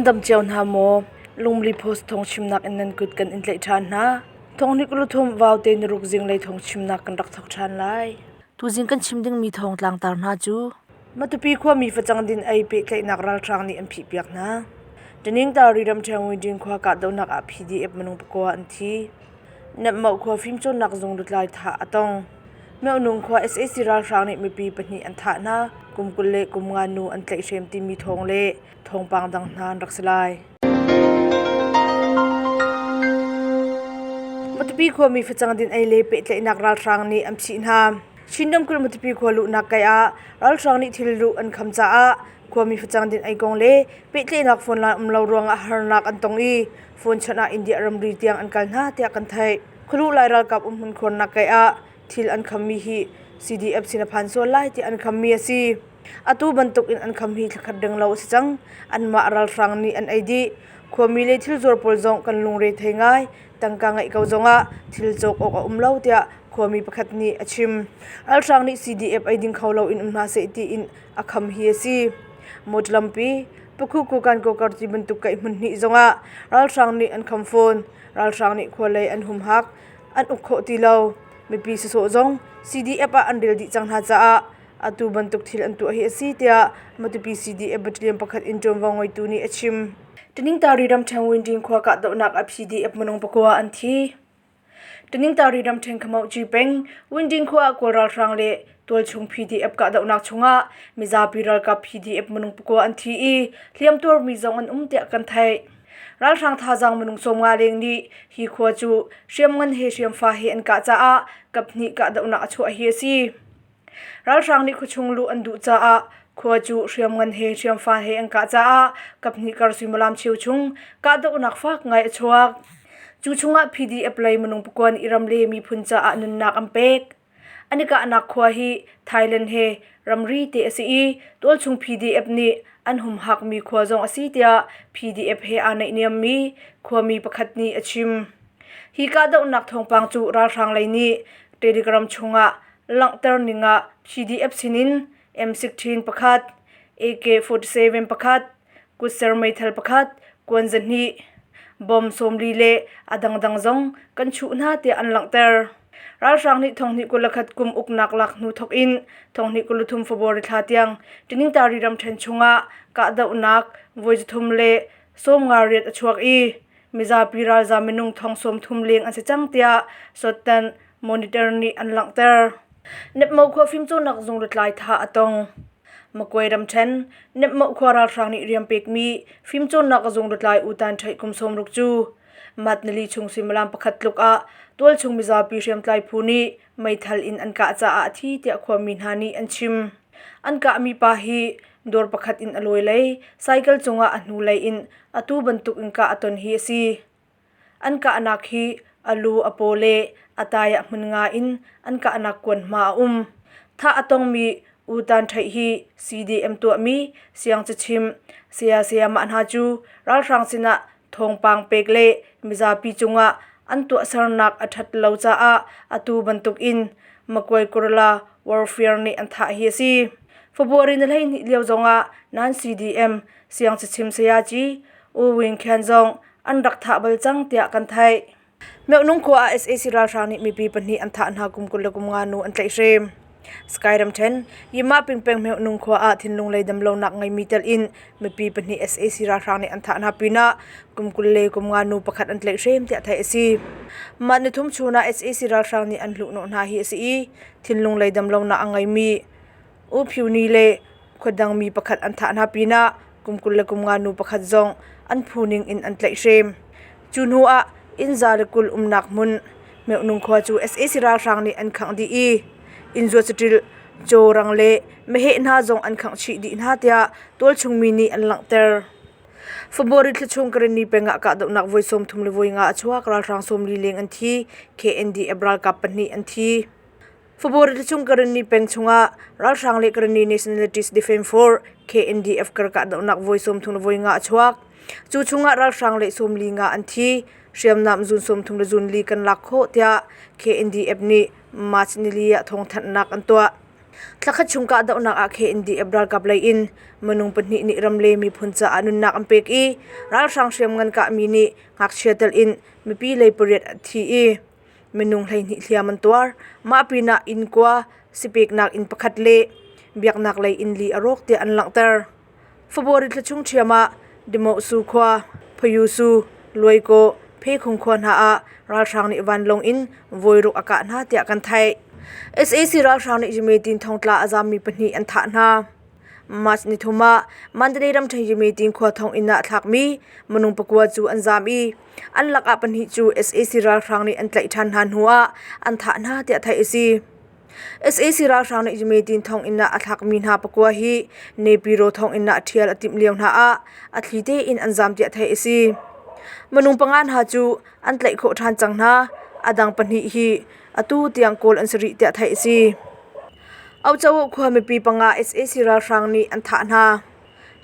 Nan dam cio hna maw? Lungmli Post thawngchimnak in nan kut kan in tlaih ṭhan hna. Thawng hnih kul thum vaute niruk zinglei thawngchimnak kan rak thawk ṭhan lai. Tuzing kan chim dingmi thawng tlangtar hna cu Matupi khuami facang din ei pehtlaihnak ralhrang nih an phihpiak hna. Taningtari ramṭhen Windin khua kahdohnak ah PDF minung pakua an thi. Nepmauh khua fimcawnnak zung lutlai thah a tong. Myohnung khua sac ralhrang nih mipi pahnih an thah hna. Kum 20 le kum nga nu an tlaihhrem timi thawng le thawngpang dang hna an rak si lai. Matupi khuami facang din ei le pehtlaihnak ralhrang nih an phih hna. Chin ramkulh Matupi khua luhnak kai ah ralhrang nih thil luh an kham caah khuami facang din ei kong le pehtlaihnak phone line um lo ruangah harnak an tong i phone chawnh ah India ramri tiang an kal hna tiah kan theih. Khualuh lai ralkap umhmun khuarnak kai ah thil an khammi hi CDF sin a phan sual lai tiah an khammi a si. Atu bantuk in an kham hi thlakhat deng lo a si cang. Anmah ralhrang nih an ei dih. Khuami le thil zuar pawl zong kan lungre thei ngai. Tangka ngeih ko zongah thil cawk awk a um lo tiah khuami pakhat nih a chim. Ralhrang nih CDF ei ding kho loin um hna seh tiin a kham hi a si. Mawṭaw lampi Pakhuku Kankokar ti bantuk kaih hmun hnih zongah ralhrang nih an kham fawn. Ralhrang nih khua lei an humhak, an uk khawh ti lo. Mipi sawsawh zong CDF ah an rel dih cang hna caah atu bantuk thil an tuah hi a si tiah Matupi CDF battalion pakhat in ṭuanvo ngeitu nih a chim. Taningtari ramṭhen Winding khua kahdohnak ah PDF minung pakua an thi. Taningtari ramṭhen Khamauhci peng Winding khua ah Kawl ralhrang le tualchung PDF kahdohnak chungah mizapi ralkap PDF minung pakua an thi i hliamtuarmi zong an um tiah kan theih. Ralhrang thazaang minung 50 leng nih hi khua cu hriamngan he hriamfa he an kah caah kaphnih kahdohnak a chuah hi a si. Ralhrang nih khuachung luh an duh caah khua cu hriamngan he hriamfa he an kah caah kaphnih kar suimilam cheu chung kahdohnak fak ngai a chuak. Cu chungah PDF lei minung pakua nih ram le miphun caah nunnak an pek. An i kahnak khua hi Thailand he ramri te a si i tualchung PDF nih an humhakmi khua zong a si tiah PDF he aa naihniammi khuami pakhat nih a chim. Hi kahdohnak thawngpang cu ralhrang lei nih Telegram chungah langhter ning ah PDF sinin M16 pakhat, AK-47 pakhat, kutser meithal pakhat, kuan zahnih, bom 40 le a dangdang zong kan chuh hna tiah an langhter. Ralhrang nih thonghnih 21 kum uknak lak hnu thawk in thonghnih 23 February thla tiang Taningtari ramṭhen chungah kahdohnak voi 3 le 58 a chuak i mizapi ralzaam minung thong 30 leng an si cang tiah Sottan Monitor nih an langhter. Nepmo khua fimcawnnak zung lutlai thah a tong. Magway ramṭhen Nepmo khua ralhrang nih rian pekmi fimcawnnak zung lutlai U Tan Ṭheih kum 60 cu mat nili chung suimilam pakhat tluk ah tualchung mizapi hriamtlai phu nih meithal in an kah caah a thi tiah khuami hna nih an chim. An kahmi pa hi dawr pakhat in a lawi lei, cycle cungah a hnulei in atu bantuk in kah a ton hi a si. An kahnak hi a lu, a paw le a tai ah hmun nga in an kahnak kuan hma a um. Thah a tongmi U Tan Ṭheih hi CDM tuahmi siangcachim saya sayamah hna cu ralhrang sinah thawngpang pek le mizapi cungah an tuahsernak a ṭhat lo caah atu bantukin Magway Guerrilla Warfare nih an thah hi a si. February ni 12 lio zongah nan CDM siangcachim sayaci U Win Khen zong an rak thah bal cang tiah kan theih. Myohnung khua ah sac ralhrang nih mipi pahnih an thah hna kum 25 nu an tlaihhrem. Sky ramṭhen, Yima pingpeng Myohnung khua ah thinlung lei damlonak ngeimi tel in mipi pahnih sac ralhrang nih an thah hna pinah kum 25 nu pakhat an tlaihhrem tiah theih a si. Mah nithum chun ah sac ralhrang nih an hluhnawh hna hi a si i thinlung lei damlonak a ngeimi U Phyu Ni le khuadang mi pakhat an thah hna pinah kum 25 nu pakhat zong an phu ning in an tlaihhrem. Cu hnu ah inn 120 umnak hmun Myohnung khua cu sac ralhrang nih an khangh dih i inn zuat saṭil caw rang le meheh hna zong an khangh chih dih hna tiah tualchung mi nih an langhter. February thla chung Karenni peng ah kahdohnak voi 35 a chuak, ralhrang 40 leng an thi, KNDF ralkap pahnih an thi. February chung Karenni peng chungah ralhrang le Karenni Nationalities Defence Force KNDF kar kahdohnak voi 35 a chuak. Cu chungah ralhrang le 45 an thi. Hriamnam zun 30 le zun li kan lak khawh tiah KNDF nih March nili ah thawngthanhnak an tuah. Thlakhat chung kahdohnak ah KNDF ralkap lei in minung pahnih nih ram le miphun caah nunnak an pek i ralhrang hriamngan kahmi nih ngakchia telh in mipi lei pariat an thi i minung 12 hliam an tuar. Mah pinah inn kua, sipeknak inn pakhat le biaknak lei inn li a rawk tiah an langhter. February thla chung ṭhiam ah Demohsu khua, Phayusu, Luaikaw, Phekhung khua hna ah ralhrang nih vanlawng in voiruk a kah hna tiah kan theih. Sac ralhrang nih Yemedin thongtla a zammi pahnih an thah hna. March nithum ah Mandalay ramṭhen Yemedin khua thonginn ah thlakmi minung pakua cu an zam i an lakah pahnih cu sac ralhrang nih an tlaih ṭhan hna hnuah an thah hna tiah theih a si. Sac ralhrang nih Yemedin thonginn ah a thlakmi hna pakua hi Nepiro thonginn ah ṭhial a timh lio hna ah a thli tein an zam tiah theih a si. Minung panga hna cu an tlaih khawh ṭhan cang hna. A dang pahnih hi atu tiang kawl an si rih tiah theih a si. Aucawo khua mipi panga sac ralhrang nih an thah hna.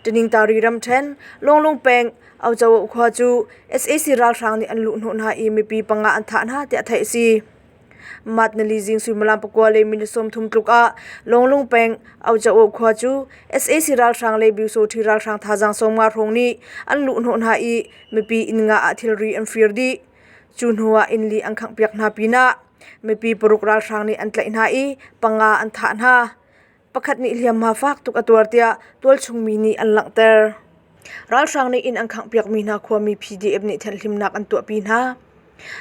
Taningtari ramṭhen, Lawnglung peng, Aucawo khua cu sac ralhrang nih an luhhnawh hna i mipi panga an thah hna tiah theih a si. Matnali zing suimilam pakua le minute 30 tluk ah Lawnglung peng Aucawo khua cu sac ralhrang le Byusawṭhi ralhrang thazaang 50 hrawng nih an luhhnawh hna i mipi inn nga ah thilri an fir dih. Cu hnu ah inn li an khanghpiak hna pinah mipi paruk ralhrang nih an tlaih hna i panga an thah hna. Pakhat nih hliamhma fak tuk a tuar tiah tualchung mi nih an langhter. Ralhrang nih inn an khanghpiakmi hna khuami PDF nih thianhhlimnak an tuahpi hna.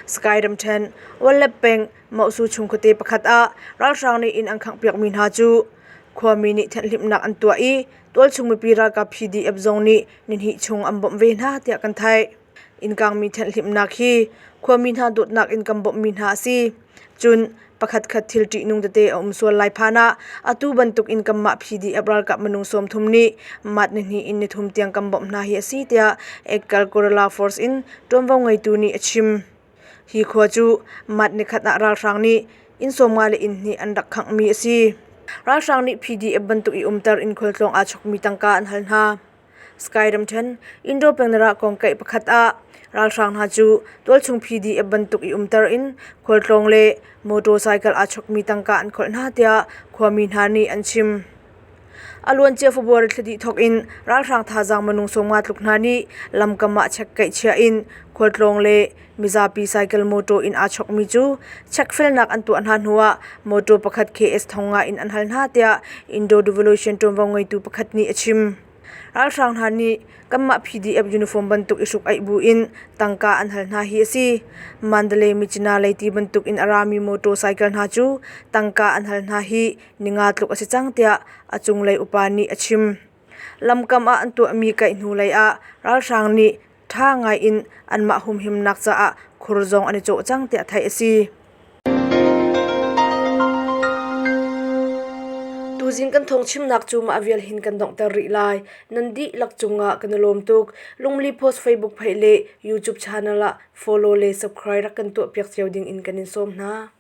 Sky ramṭhen, Wallep peng, Mosu chung khuate pakhat ah ralhrang nih inn an khanghpiakmi hna cu khuami nih thianhhlimhnak an tuah i tualchung mipi ralkap PDF zong nih nihnih chung an bawmh ve hna tiah kan theih. Inn kangmi thianhhlimhnak hi khuami hna dawtnak in kan bawmhmi hna a si. Cun pakhatkhat thil ṭihnung tete a um sual lai phan ah atu bantuk in kanmah PDF ralkap minung 30 nih mat nihnih in nithum tiang kan bawmh hna hi a si tiah Ekal Guerrilla Force in ṭuanvo ngeitu nih a chim. Hi khua cu mat nikhat ah ralhrang nih inn 50 le inn hnih an rak khanghmi a si. Ralhrang nih PDF bantuk i umter in khualtlawng aa chokmi tangka an hal hna. Sky ramṭhen Indo pengnerah kongkaih pakhat ah ralhrang hna cu tualchung PDF bantuk i umter in khualtlawng le motorcycle aa chokmi tangka an kholh hna tiah khuami hna nih an chim. A luancia February thla dih thawk in ralhrang thazaang minung 50 tluk hna nih lamkam ah chekkeih chia in khualtlawng le mizapi cycle motor in aa chokmi cu chekfelnak an tuah hna hnuah motor pakhat KS thong nga in an hal hna tiah Indo Devolution ṭuanvo ngeitu pakhat nih a chim. Ralhrang hna nih kanmah PDF uniform bantuk i hruk-aih bu in tangka an hal hna hi a si. Mandalay Myitkyina lei ti bantuk in a rami motorcycle hna cu tangka an hal hna hi ninga tluk a si cang tiah a cunglei upa nih a chim. Lamkam ah an tuahmi kaih hnu lei ah ralhrang nih ṭha ngai in anmah humhimnak caah khur zong an i cawh cang tiah theih a si. Tuzing kan thawngchimnak cu mah vial hin kan donghter rih lai. Nan dihlak cungah kan i lawm tuk. Lungli Post Facebook page le YouTube channel ah follow le subscribe rak kan tuahpiak cio ding in kan in sawm hna.